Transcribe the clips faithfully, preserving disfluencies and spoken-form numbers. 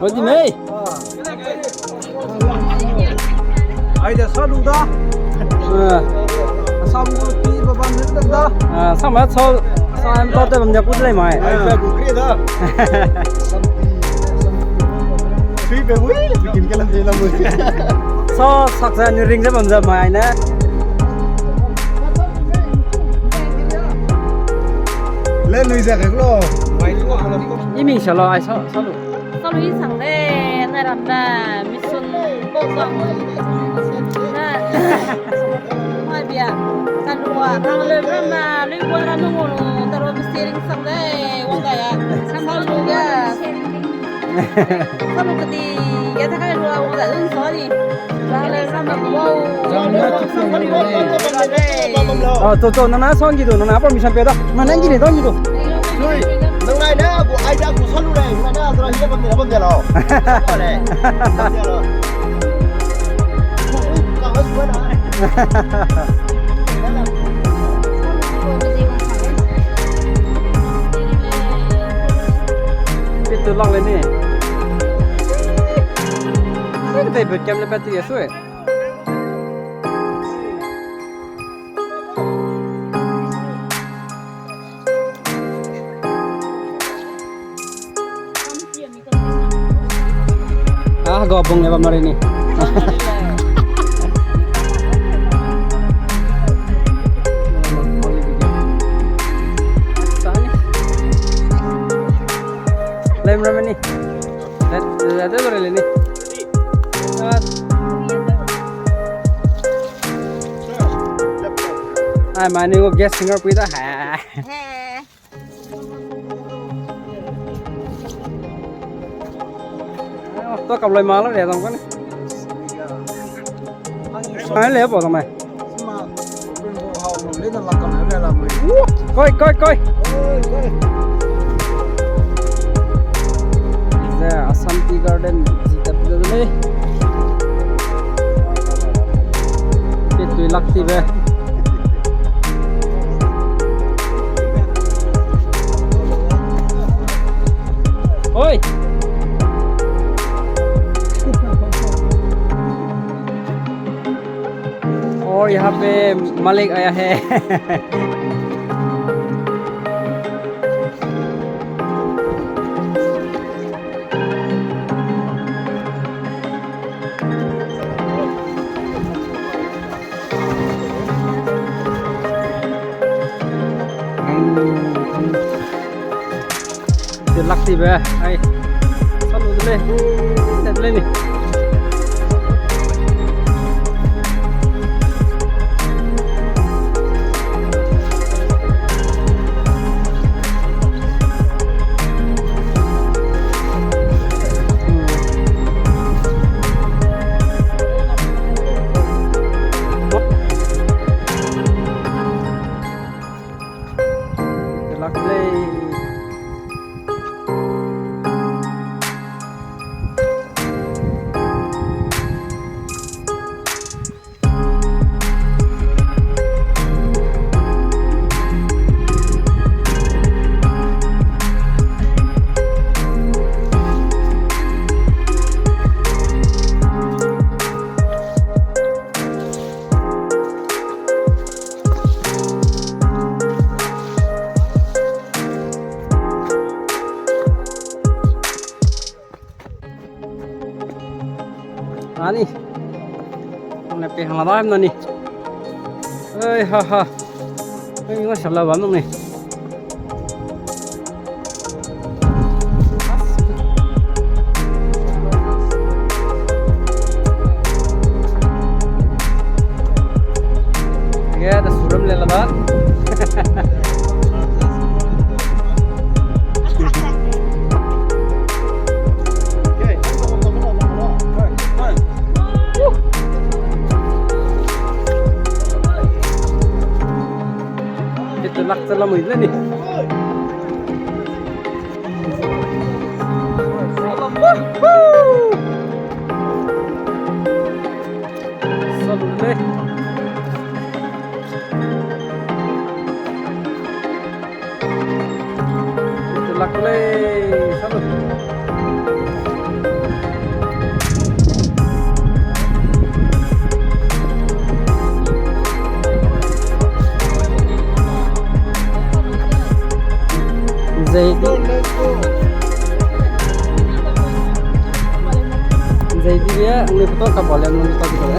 Odi mei. Ai da sa lu da. Ah. Sa mu pi ba ban da da. Ah, sa ma sa, sa em ta te bam ja kut lei mai. Ai da gu kri da. Sui pe wi, bikin ke lam de lam wi. Sa sak sa ni ring ze bam ze mai ne. Le nui ze ke lo. I ming sa lo, ai sa, sa lo. Sa lu i sang de, na ram ba, mi sun bo sang. Na, mai bia, ka lua, rang le ram ma, lui bo ram mo lo, ta ro bi steering sang de, wang da ya. Sa lu ya. Sa lu kedi, ya ta ka lua, wang da, un sa ni. Rang le ram ma, wow. Rang le ram ma, wow. Oh, to, to, nana song gi do, nana permission pe da. Nana ngi ne, dong gi do. Sui, nang nai ne, gu idea gu sa lu lei, nang nai ne, azra hile bam de, bam de lau. Bam de lau. Ui, ka ha sua na. Pit tu lak le ni. Pit tu boot camp le pet tu ye sui. Ah, go bung le bam mari ni. Lem ram ni. Lem, lem, lem, lem ni. Ai, mani go guest singer pui da. He. To kam loi ma la re dong kane. Ai le bo dong mai. Koi, koi, koi. Ze Assam Tea Garden zi tap de le. Pe tui lak ti be. Oi! और यहाँ पे मालिक आया है। Te lak ti be, ai. Salu de le. Te de le ni. Ani. Nang ne pe hang la ba nani. Ei, ha, ha. Ei, nga sala ba nang ne. Ge, da suram le la ba. Ito lak ta lamui le ni. Salu le. Play, salu. Zeidi. Zeidi ya, ngi photo ka bole, ngi photo ka bole.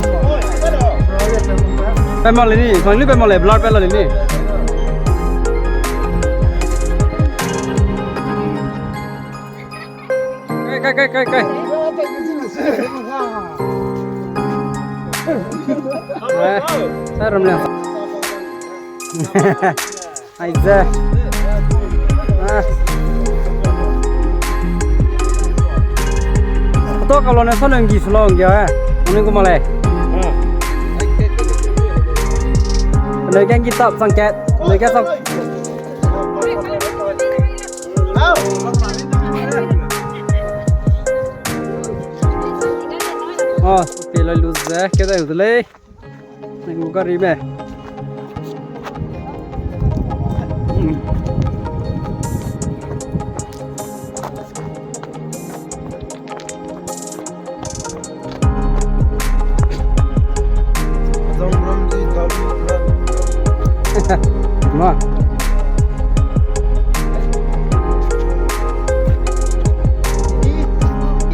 Pe ma le ni, kang lu pe ma le, blur pe la le ni. Kai, kai, kai, kai, kai. Eh, sa ram le. Aize. Ah. Photo ka lo ne sa leng gi su lo ngia, eh. Ning ku ma le. Lei gen gi tap sang kat. Lei gen tap. Ah, okay, lai lu ze, kedai lu de lei. Nang gu gari me. Ma.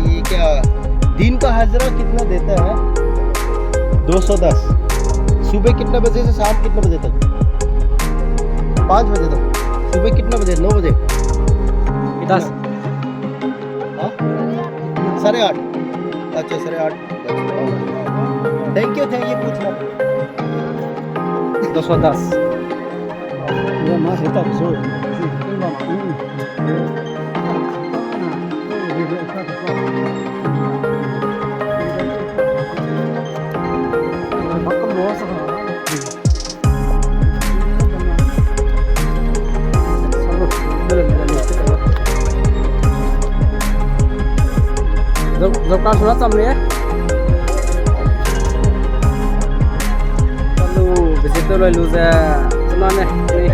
ये क्या, दिन का हाजिरा कितना देता है? दो सौ दस। सुबह कितना बजे से शाम कितना बजे तक? पाँच बजे तक। सुबह कितना बजे? नौ बजे? दस। हाँ? साढ़े आठ। अच्छा, साढ़े आठ। Thank you, thank you, पूछना। दो सौ दस। Job, job card suna cham le. Kalu visit to loi lu ze. Suna ne. Ni.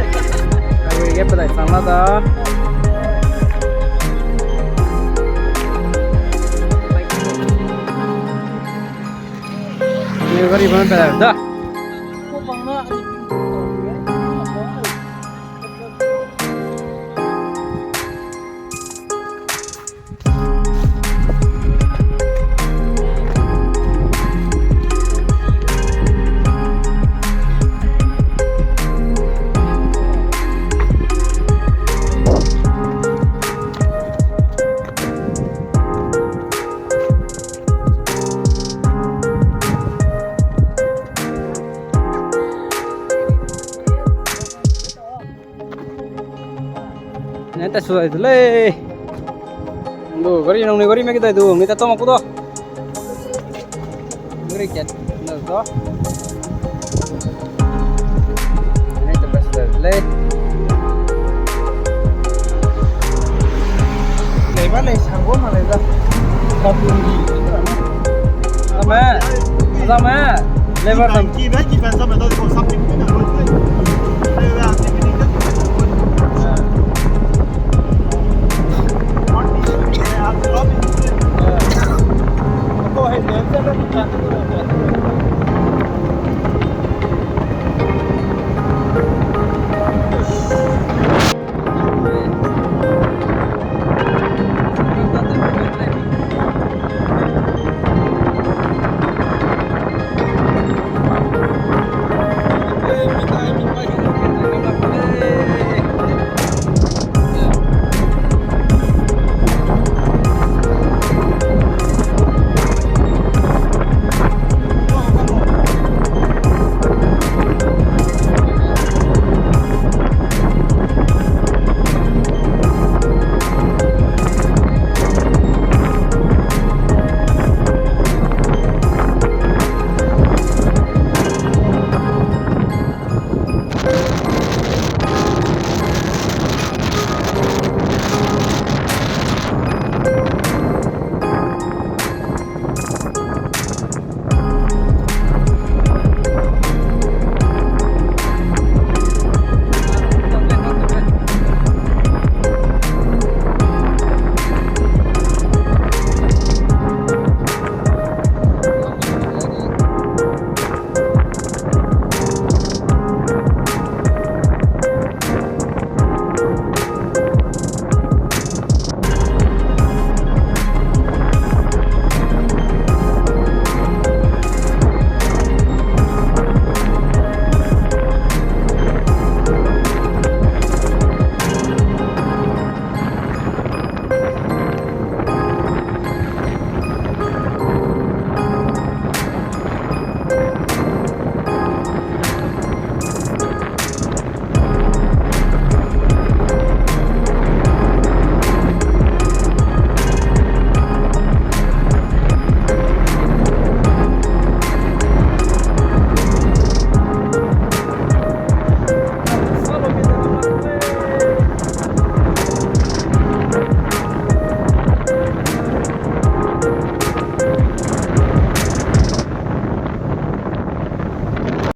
Kalu ge pedai sang la da. Ni gari ban pedai da. Ne ta su dai du lei. Ndu gari nang ne gari me ki dai du, ngi ta tong aku do. Gari kat na do. Ne ta bas dai du lei. Lei ba lei sang go ma lei da. Ka tu ni. Zame, zame, lebar zam.